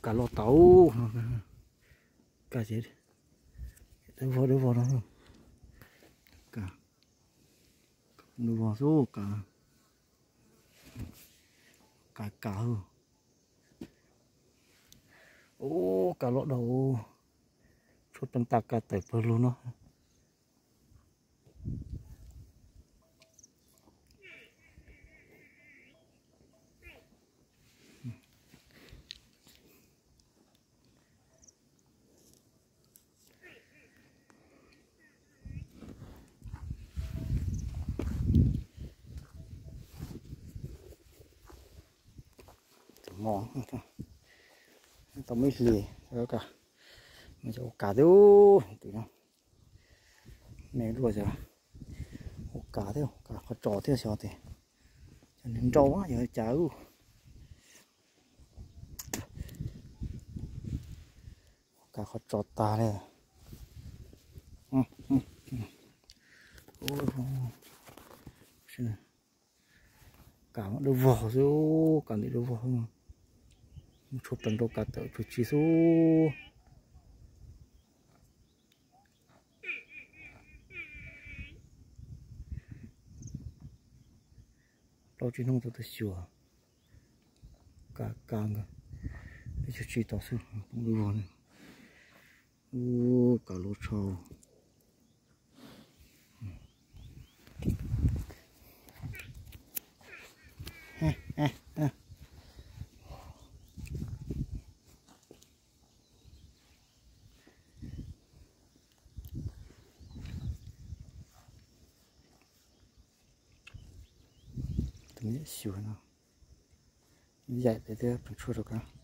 Kav los tau, kav ces dawb vog dawb vog no, kav, dawb vog xwb, kav, kav kav. Ub, kav los dau, tshuav tag tas kav tawm pawg lug no. Tus no tau muaj ib hlis, mus ua kav twb, me luaj xyov, ua kav thiab, kav qhov tsos thiab xyov tes, cov nws nrau yog cas ub. Kav qhov tsos tag li. Kav dawb vog xwb, kav ntim dawb vog, mus tshuav plaws nrau kav tawm tsuag tsi xwb. Plaub tsib hnub tau tus xyuas, kav kav nkaus, ib tug tsis tau xwb, poob lub vog. Ub, kav lub tshau. Tus me nyuam xyuas no, ib yam li thiab, pheej tshuaj rau kab.